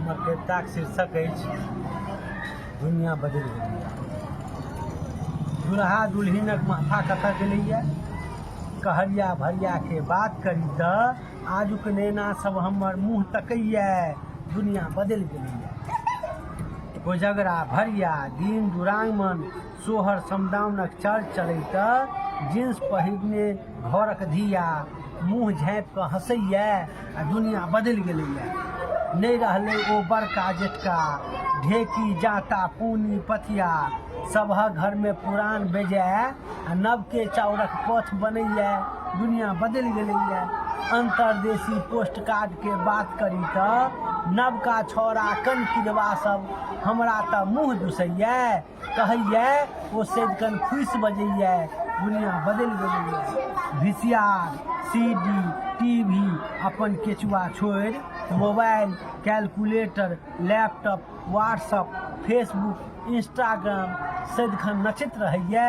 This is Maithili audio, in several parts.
हमर कविताक शीर्षक अछि दुनिया बदलि गेलैए। दुल्हा दुल्हिनक माथा कतऽ गेलैए। कहरिया भरियाके बात करी तऽ आजुक नेना सब हमर मुँह तकैए। दुनिया बदलि गेलैए। कोजगरा भरिया दिन दुरागमन सोहर समदाउनक चर्च चलै तऽ जींस पहिरने घरक धिया मुँह झाँपि कऽ हँसैए आ दुनिया बदलि गेलैए। नहि रहलै ओ बड़का जेठका ढेकी जाँता पूनी पथिया सबहक घरमे पुरान बेजाय आ नवके चाउरक पथ बनैए। दुनिया बदलि गेलैए। अन्तर्देशीय पोस्ट कार्डके बात करी तऽ नवका छौड़ा कनकिरबा सब हमरा तऽ मुँह दुसैए। कहैए ओ सदिखन फूसि बजैए। दुनिया बदलि गेलैए। V C R, C D, T V अपन केचुआ छोड़ि mobile, calculator, laptop, WhatsApp, Facebook, Instagram सदिखन नचैत रहैए।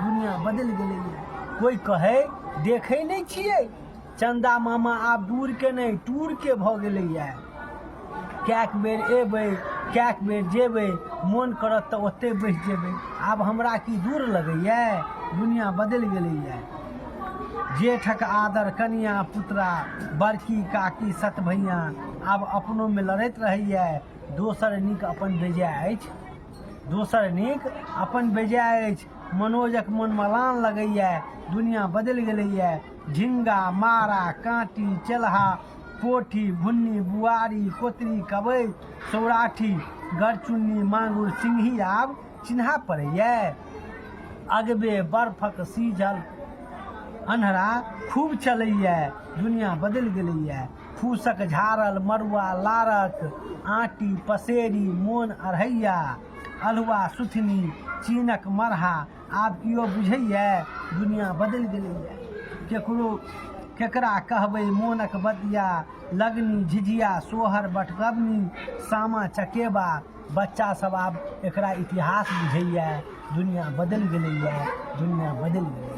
दुनिया बदलि गेलैए। कोइ कहै देखै नहि छियै चन्दा मामा आब दूरके नहि टूरके भऽ गेलैए। कएक बेर एबै कएक बेर जेबै मोन करत तऽ ओतहि बैस जेबै। आब हमरा की दूर लगैए। दुनिया बदलि गेलैए। जेठक आदर कनिया पुतरा बड़की काकी सतभैया आब अपनोमे लड़ैत रहैए। दोसर नीक अपन बेजाय अछि। दोसर नीक अपन बेजाय अछि। मनोजक मन मलान लगैए। दुनिया बदलि गेलैए। झिङ्गा मारा काँटी चेल्हा पोठी भुन्नी बुआरी कोतरी कबई सौराठी गरचुन्नी मांगुर सिंगही आब चिन्हा पड़ैए। अगबे बर्फक सीझल अन्हरा खूब चलैए। दुनिया बदलि गेलैए। फूसक झाड़ल मड़ुआ लारक आँटी पसेरी मोन अढ़ैया अल्हुआ सुथनी चीनक मरहा आब केओ बुझैए। दुनिया बदलि गेलैए। केकरो केकरा कहबै मोनक बतिया लगनी झिझिया सोहर बटगबनी सामा चकेबा बच्चा सब आब एकरा इतिहास बुझैए। दुनिया बदलि गेलैए। दुनिया बदलि गेलैए।